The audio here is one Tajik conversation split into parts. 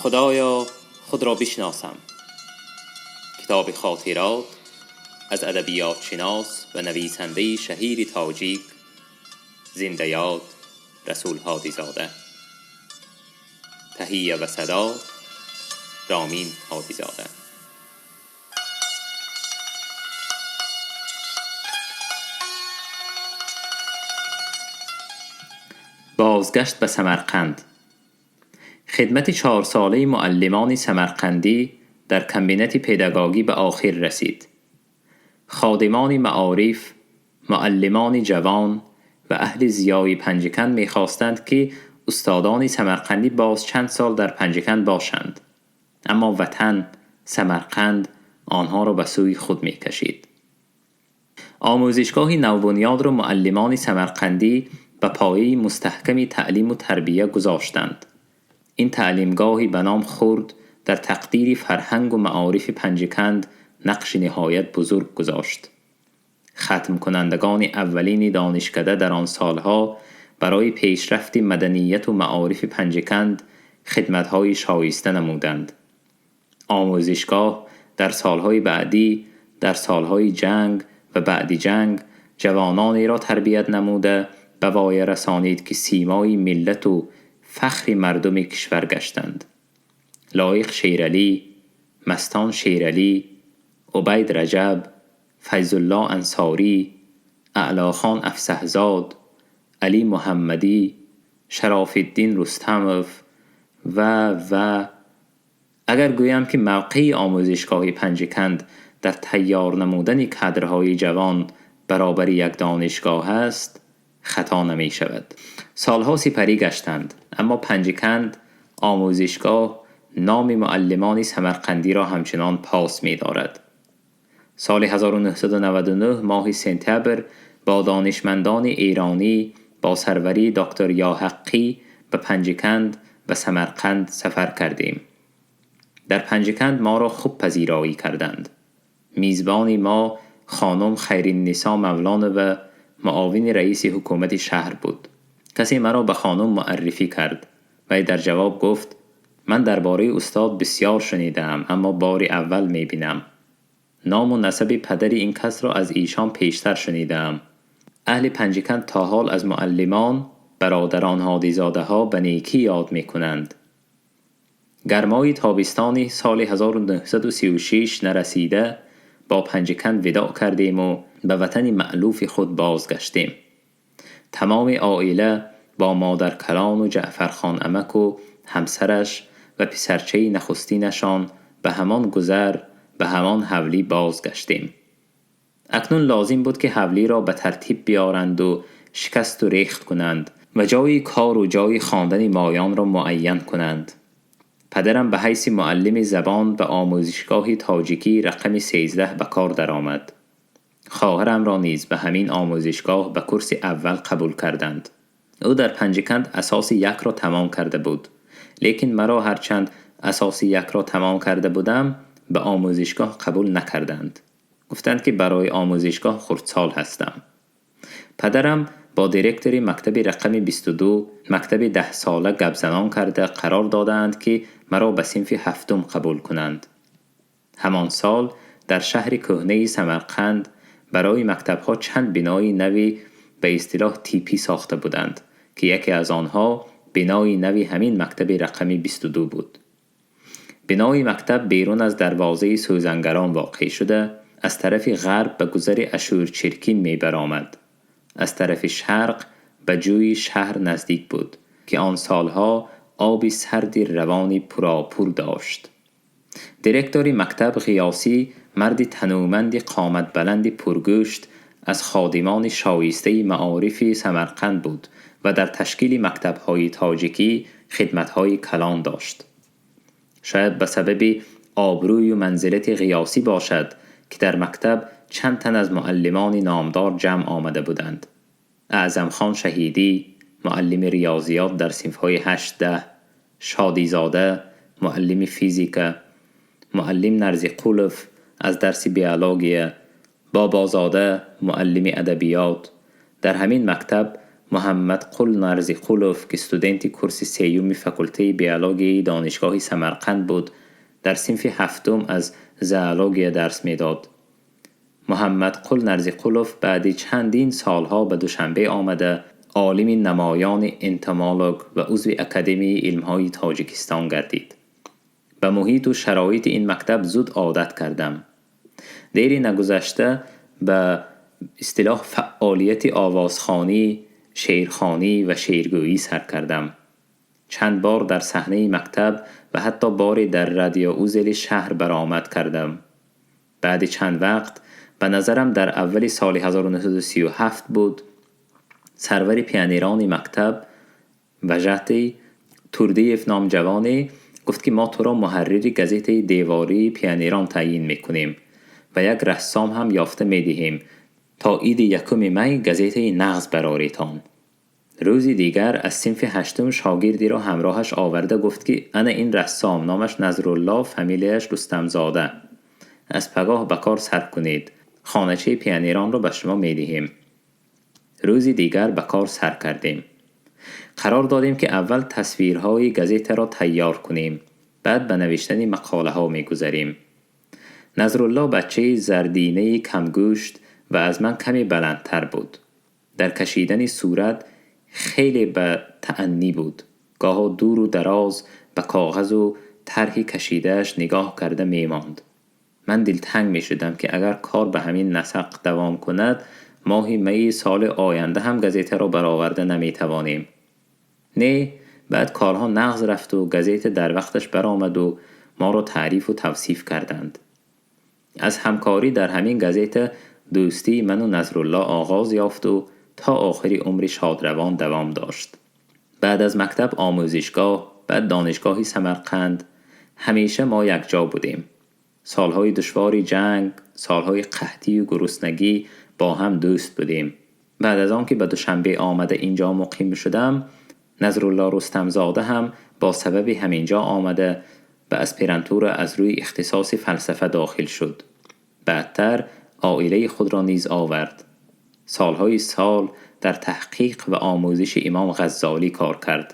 Худоё, худро бишносам. Китоби хотирот аз адабиётшинос ва нависандаи шаҳири тоҷик, зиндаёд Расул Ҳодизода. Таҳия ва садо, Ромин Ҳодизода. Бозгашт ба Самарқанд. Хидмати 4-солаи муаллимони самарқандӣ дар комбинати педагогӣ ба охир расид. Ходимони маориф, муаллимони ҷавон ва аҳли зиёи Панҷакент мехостанд, ки устодони самарқандӣ боз чанд сол дар Панҷакент бошанд. Аммо ватан, Самарқанд, онҳоро ба сӯи худ мекашид. Омӯзишгоҳи навбунёдро муаллимони самарқандӣ ба пояи мустаҳками таълиму тарбия гузоштанд. Ин таълимгоҳи ба ном хурд дар тақдири фарҳангу маорифи Панҷакент нақши ниҳоят бузург гузошт. Хатмкунандагони аввалини донишкада дар он солҳо барои пешрафти маданияту маорифи Панҷакент хидматҳои шоиста намуданд. Омӯзишгоҳ дар солҳои баъдӣ, дар солҳои ҷанг ва баъди ҷанг ҷавононеро тарбият намуда ба воя расонид, ки симои миллату фахри мардуми кишвар гаштанд. Лоиқ Шералӣ, Мастон Шералӣ, Убайд Раҷаб, Файзулло Ансорӣ, Аълохон Афсаҳзод, Алӣ Муҳаммадӣ, Шарофиддин Рустамов ва агар гӯям, ки мавқеи омӯзишгоҳи Панҷакент дар тайёр намудани кадрҳои ҷавон баробари як донишгоҳ аст, хато намешавад. Солҳо сипарӣ гаштанд, аммо Панҷакент, омӯзишгоҳ номи муаллимони самарқандиро ҳамчунон пос медорад. Соли 1999 моҳи сентябр бо донишмандони эронӣ бо сарварии доктор Ёҳаққӣ ба Панҷакент ва Самарқанд сафар кардем. Дар Панҷакент моро хуб пазироӣ карданд. Мизбони мо хонум Хайриннисо Мавлонова, муовини раиси ҳукумати шаҳр буд. Касе маро ба хонум муаррифӣ кард. Вай дар ҷавоб гуфт: ман дар бораи устод бисёр шунидаам, аммо бори аввал мебинам. Ному насаби падари ин касро аз эшон пештар шунидаам. Аҳли Панҷакент то ҳол аз муаллимон, бародарон ҳодизодаҳо ба некӣ ёд мекунанд. Гармои тобистони соли 1936 нарасида бо Панҷакент видоъ кардему ба ватани маълуфи худ бозгаштем. Тамоми оила бо модаркалону Ҷаъфархон амаку ҳамсараш ва писарчаи нахустинашон ба ҳамон гузар, ба ҳамон ҳавлӣ бозгаштем. Акнун лозим буд, ки ҳавлиро ба тартиб биёранду шикасту рехт кунанд ва ҷои кору ҷои хондани моёнро муайян кунанд. Падарам ба ҳайси муаллими забон ба омӯзишгоҳи тоҷикӣ рақами 13 ба кор даромад. Хоҳарамро низ ба ҳамин омӯзишгоҳ ба курси аввал қабул карданд. Ӯ дар Панҷакент асоси якро тамом карда буд, лекин маро ҳарчанд асоси якро тамом карда будам, ба омӯзишгоҳ қабул накарданд. Гуфтанд, ки барои омӯзишгоҳ хурдсол ҳастам. Падарам бо директори мактаби рақами 22, мактаби 10-сола гапзанон карда қарор додаанд, ки маро ба синфи ҳафтум қабул кунанд. Ҳамон сол дар шаҳри кӯҳнаи Самарқанд барои мактабҳо чанд бинои нави ба истилоҳ типӣ сохта буданд, ки яке аз онҳо бинои нави ҳамин мактаби рақами 22 буд. Бинои мактаб берун аз дарвозаи сӯзангарон воқеъ шуда, аз тарафи ғарб ба гузари Ашурчиркин мебаромад. Аз тарафи шарқ ба ҷӯи шаҳр наздик буд, ки он солҳо оби сарди равони пуропур дошт. Директори мактаб Ғиёсӣ, марди танӯманди қоматбаланди пургӯшт, аз ходимони шоистаи маорифи Самарқанд буд ва дар ташкили мактабҳои тоҷикӣ хидматҳои калон дошт. Шояд ба сабаби обрӯю манзилати Ғиёсӣ бошад, ки дар мактаб чанд тан аз муаллимони номдор ҷамъ омада буданд. Аъзамхон Шаҳидӣ, муаллими риёзиёт дар синфҳои 8-10, Шодизода, муаллими физика, муаллим Нарзиқулов аз дарси биология, Бобозода, муаллими адабиёт. Дар ҳамин мактаб Муҳаммадқул Нарзиқулов, ки студенти курси сеюми факултети биологияи Донишгоҳи Самарқанд буд, дар синфи ҳафтум аз зоология дарс медод. Муҳаммадқул Нарзиқулов баъди чандин солҳо ба Душанбе омада, олими намоёни энтомолог ва узви Академияи илмҳои Тоҷикистон гардид. Ба муҳиту шароити ин мактаб зуд одат кардам. Дери нагузашта ба истилоҳ фаъолияти овозхонӣ, шеърхонӣ ва шеъргӯӣ сар кардам. Чанд бор дар саҳнаи мактаб ва ҳатто боре дар радиоузели шаҳр баромад кардам. Баъди чанд вақт, ба назарам дар аввали соли 1937 буд, сарвари пионерони мактаб вожатый Турдиев ном ҷавоне гуфт, ки мо туро муҳаррири газетаи девории пионерон таъйин мекунем ва як рассом ҳам ёфта медиҳем, то иди 1-уми май газетаи нағз бароретон. Рӯзи дигар аз синфи ҳаштум шогирдеро ҳамроҳаш оварда гуфт, ки ана ин рассом, номаш Назрулло, фамилияш Рустамзода, аз пагоҳ ба кор сар кунед, хоначаи пионеронро ба шумо медиҳем. Рӯзи дигар ба кор сар кардем. Қарор додем, ки аввал тасвирҳои газетаро тайёр кунем, баъд ба навиштани мақолаҳо мегузарем. Назрулло бачаи зардинаи камгӯшт ва аз ман каме баландтар буд. Дар кашидани сурат хеле ба тааннӣ буд. Гоҳо дуру дароз ба коғазу тарҳи кашидааш нигоҳ карда мемонд. Ман дилтанг мешудам, ки агар кор ба ҳамин насақ давом кунад, моҳи майи соли оянда ҳам газетаро бароварда наметавонем. Не, баъд корҳо нағз рафту газета дар вақташ баромаду моро таърифу тавсиф карданд. Аз ҳамкорӣ дар ҳамин газета дӯстии ману Назрулло оғоз ёфту то охири умри шодравон давом дошт. Баъд аз мактаб омӯзишгоҳ, баъд Донишгоҳи Самарқанд, ҳамеша мо якҷо будем. Солҳои душвори ҷанг, солҳои қаҳтию гуруснагӣ бо ҳам дӯст будем. Баъд аз он ки ба Душанбе омада инҷо муқим шудам, Назрулло Рустамзода ҳам бо сабаби ҳаминҷо омада ба аспирантура аз рӯи ихтисоси фалсафа дохил шуд. Баъдтар оилаи худро низ овард. Солҳои сол дар таҳқиқ ва омӯзиши Имом Ғаззолӣ кор кард,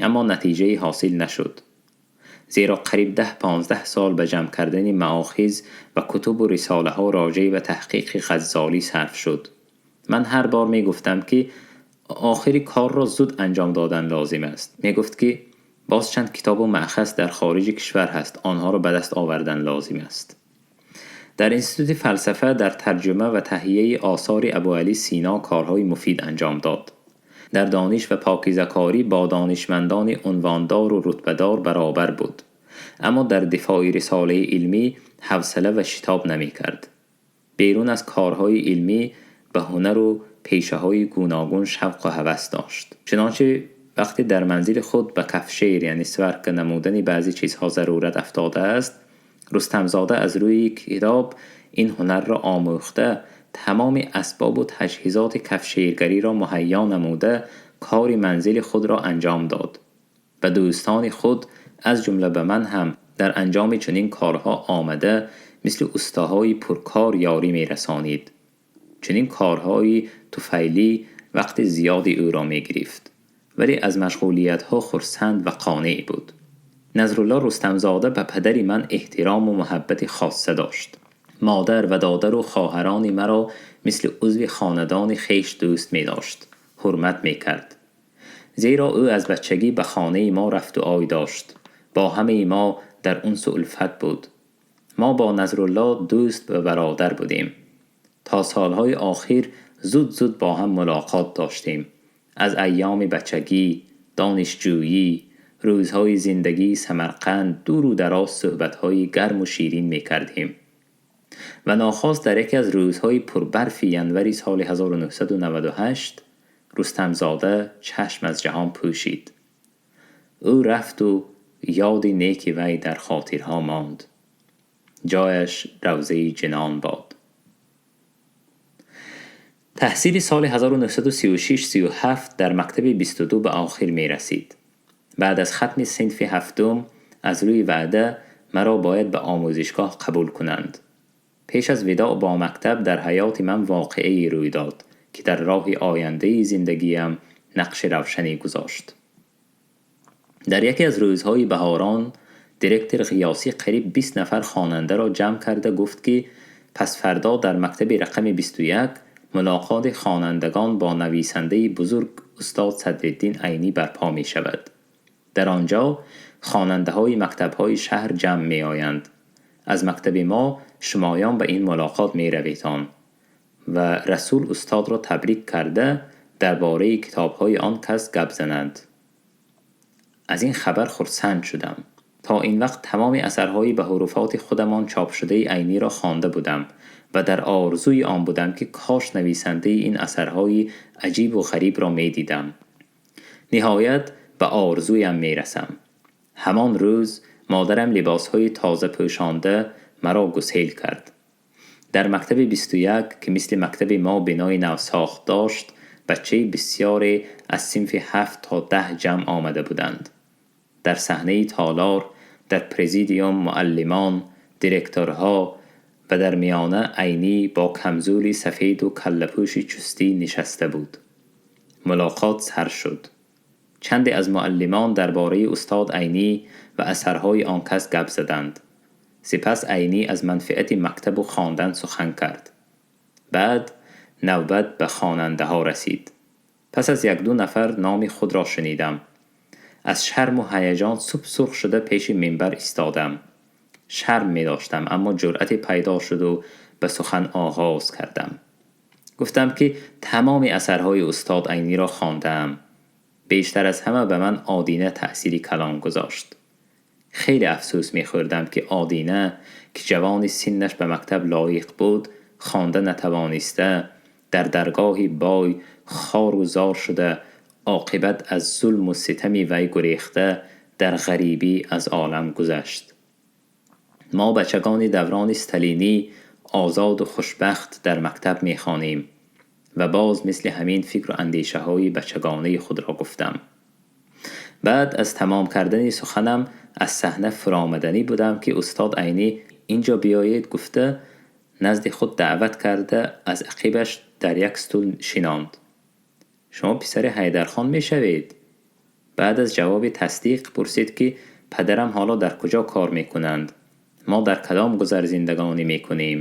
аммо натиҷае ҳосил нашуд, зеро қариб 10-15 сол ба ҷамъ кардани маохиз ва кутубу рисолаҳо роҷеъ ба таҳқиқи Ғаззолӣ сарф шуд. Ман ҳар бор мегуфтам, ки охири корро зуд анҷом додан лозим аст. Мегуфт, ки боз чанд китобу маъхаз дар хориҷи кишвар ҳаст, онҳоро ба даст овардан лозим аст. Дар институти фалсафа дар тарҷума ва таҳияи осори Абуалӣ Сино корҳои муфид анҷом дод. Дар дониш ва покизакорӣ бо донишмандони унвондору рутбадор баробар буд, аммо дар дифои рисолаи илмӣ ҳавсала ва шитоб намекард. Берун аз корҳои илмӣ ба ҳунару пешаҳои гуногун шавқу ҳавас дошт. Чунончи вақте дар манзили худ ба кафшер, яъне сварка намудани баъзе чизҳо зарурат афтодааст, Рустамзода аз рӯи китоб ин ҳунарро омӯхта, тамоми асбобу таҷҳизоти кафшергариро муҳайё намуда, кори манзили худро анҷом дод. Ба дӯстони худ, аз ҷумла ба ман ҳам дар анҷоми чунин корҳо омада, мисли устаҳои пуркор ёрӣ мерасонид. Чунин корҳои туфайлӣ вақти зиёди ӯро мегирифт, вале аз машғулиятҳо хурсанд ва қонеъ буд. Назрулло Рустамзода ба падари ман эҳтирому муҳаббати хосса дошт. Модар ва додару хоҳарони маро мисли узви хонадони хеш дӯст медошт, ҳурмат мекард, зеро ӯ аз бачагӣ ба хонаи мо рафту ой дошт, бо ҳамаи мо дар унсу улфат буд. Мо бо Назрулло дӯст ва бародар будем. То солҳои охир зуд зуд бо ҳам мулоқот доштем. Аз айёми бачагӣ, донишҷӯӣ, рӯзҳои зиндагии Самарқанд дуру дароз суҳбатҳои гарму ширин мекардем. Ва нохост дар яке аз рӯзҳои пурбарфи январи соли 1998 Рустамзода чашм аз ҷаҳон пӯшид. Ӯ рафту ёди неки вай дар хотирҳо монд. Ҷояш равзаи ҷинон бод. Таҳсили соли 1936-37 дар мактаби 22 ба охир мерасид. Баъд аз хатми синфи ҳафтум аз рӯи ваъда маро бояд ба омӯзишгоҳ қабул кунанд. Пеш аз видоъ бо мактаб дар ҳаёти ман воқеае рӯй дод, ки дар роҳи ояндаи зиндагиям нақши равшане гузошт. Дар яке аз рӯзҳои баҳорон директор Ғиёсӣ қариб 20 нафар хонандаро ҷамъ карда гуфт, ки пасфардо дар мактаби рақами 21 мулоқоти хонандагон бо нависандаи бузург устод Садриддин Айнӣ барпо мешавад. Дар он ҷо хонандаҳои мактабҳои шаҳр ҷамъ меоянд. Аз мактаби мо шумоён ба ин мулоқот мераветон ва Расул устодро табрик карда, дар бораи китобҳои он кас гап зананд. Аз ин хабар хурсанд шудам. То ин вақт тамоми асарҳои ба ҳуруфоти худамон чопшудаи Айниро хонда будам ва дар орзуи он будам, ки кош нависандаи ин асарҳои аҷибу ғарибро медидам. Ниҳоят ба орзуям мерасам. Ҳамон рӯз модарам либосҳои тоза пӯшонда маро гусел кард. Дар мактаби 21, ки мисли мактаби мо бинои навсохт дошт, бачаи бисёре аз синфи 7 то 10 ҷамъ омада буданд. Дар саҳнаи толор, дар президиум муаллимон, директорҳо ва дар миёна Айнӣ бо камзули сафеду каллапӯши чустӣ нишаста буд. Мулоқот сар шуд. Чанде аз муаллимон дар бораи устод Айнӣ ва асарҳои он кас гап заданд. Сипас Айнӣ аз манфиати мактабу хондан сухан кард. Баъд навбат ба хонандаҳо расид. Пас аз як-ду нафар номи худро шунидам. Аз шарму ҳаяҷон суб-сурх шуда пеши минбар истодам. Шарм медоштам, аммо ҷуръате пайдо шуду ба сухан оғоз кардам. Гуфтам, ки тамоми асарҳои устод Айниро хондаам. Бештар аз ҳама ба ман Одина таъсири калон гузошт. Хеле афсӯс мехӯрдам, ки Одина, ки ҷавони синнаш ба мактаб лоиқ буд, хонда натавониста, дар даргоҳи бой хору зор шуда, оқибат аз зулму ситами вай гурехта, дар ғарибӣ аз олам гузашт. Мо бачагони даврони сталинӣ озоду хушбахт дар мактаб мехонем. Ва боз мисли ҳамин фикру андешаҳои бачагонаи худро гуфтам. Баъд аз тамом кардани суханам аз саҳна фуромаданӣ будам, ки устод Айнӣ инҷо биёед гуфта, назди худ даъват карда, аз ақибаш дар як стул шинонд. Шумо писари Ҳайдархон мешавед? Баъд аз ҷавоби тасдиқ пурсид, ки падарам ҳоло дар куҷо кор мекунанд, мо дар кадом гузар зиндагонӣ мекунем,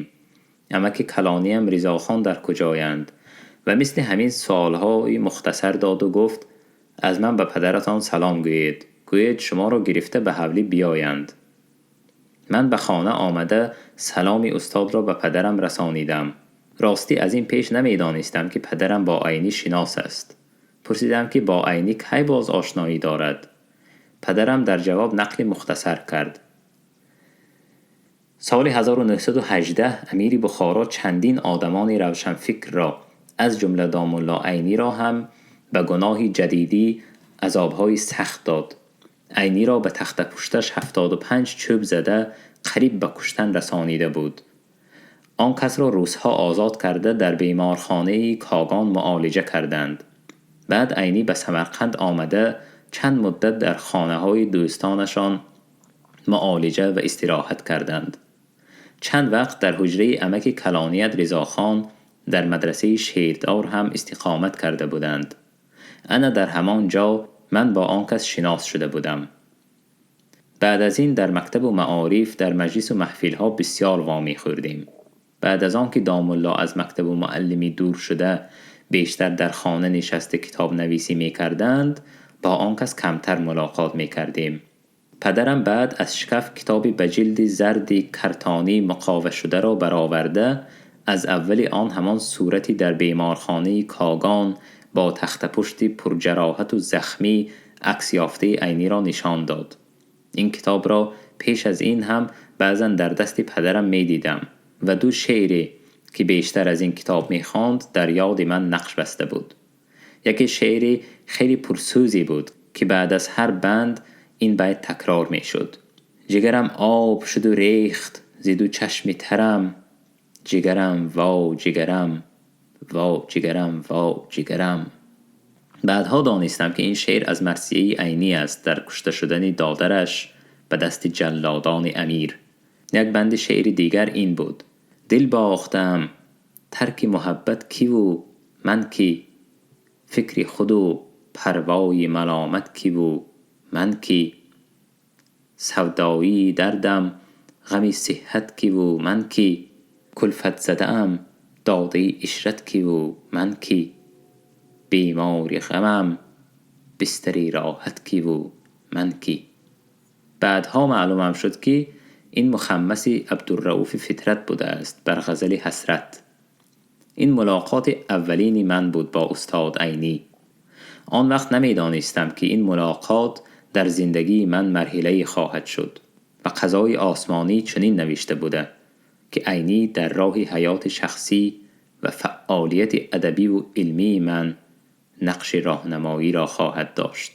амаки калониям Ризохон дар куҷоянд ва мисли ҳамин суолҳои мухтасар доду гуфт: аз ман ба падаратон салом гӯед, гӯед шуморо гирифта ба ҳавлӣ биёянд. Ман ба хона омада саломи устодро ба падарам расонидам. Ростӣ, аз ин пеш намедонистам, ки падарам бо Айнӣ шинос аст. Пурсидам, ки бо Айнӣ кай боз ошноӣ дорад. Падарам дар ҷавоб нақли мухтасар кард. Соли 1918 амири Бухоро чандин одамони равшанфикрро, аз ҷумла домулло Айниро ҳам ба гуноҳи ҷадидӣ азобҳои сахт дод. Айниро ба тахтапушташ 75 чӯб зада, қариб ба куштан расонида буд. Он касро русҳо озод карда, дар беморхонаи Когон муолиҷа карданд. Баъд Айнӣ ба Самарқанд омада, чанд муддат дар хонаҳои дӯстонашон муолиҷа ва истироҳат карданд. Чанд вақт дар ҳуҷраи амаки калоният Ризохон дар мадрасаи Шердор ҳам истиқомат карда буданд. Ана дар ҳамон ҷо ман бо он кас шинос шуда будам. Баъд аз ин дар мактабу маориф, дар маҷлису маҳфилҳо бисёр вомехӯрдем. Баъд аз он ки домулло аз мактабу муаллимӣ дур шуда, бештар дар хона нишаста китобнависӣ мекарданд, бо он кас камтар мулоқот мекардем. Падарам баъд аз шкаф китоби ба ҷилди зарди картонӣ муқовашударо бароварда, аз аввали он ҳамон сурати дар беморхонаи Когон бо тахтапушти пурҷароҳату захмӣ акс ёфтаи Айниро нишон дод. Ин китобро пеш аз ин ҳам баъзан дар дасти падарам медидам ва ду шеъре, ки бештар аз ин китоб мехонд, дар ёди ман нақш баста буд. Яке шеъри хеле пурсӯзе буд, ки баъд аз ҳар банд ин байт такрор мешуд: ҷигарам об шуду рехт зи ду чашми тарам, ҷигарам во ҷигарам, во ҷигарам, во ҷигарам. Баъдҳо донистам, ки ин шеър аз марсияи Айнӣ аст дар кушта шудани додараш ба дасти ҷаллодони амир. Як банди шеъри дигар ин буд: дил бохтам, тарки муҳаббат киву Ман кӣ? Фикри худу парвои маломат киву ман кӣ? Савдоии дардам, ғами сиҳҳат киву ман кӣ? Кулфатзадаам, додаи ишрат киву ман кӣ? Бемори ғамам, бистари роҳат киву ман кӣ? Баъдҳо маълумам шуд, ки ин мухаммаси Абдурауфи Фитрат будааст бар ғазали Ҳасрат. Ин мулоқоти аввалини ман буд бо устод Айнӣ. Он вақт намедонистам, ки ин мулоқот дар зиндагии ман марҳилае хоҳад шуд ва қазои осмонӣ чунин навишта буда, ки Айнӣ дар роҳи ҳаёти шахсӣ ва фаъолияти адабиву илмии ман нақши роҳнамоиро хоҳад дошт.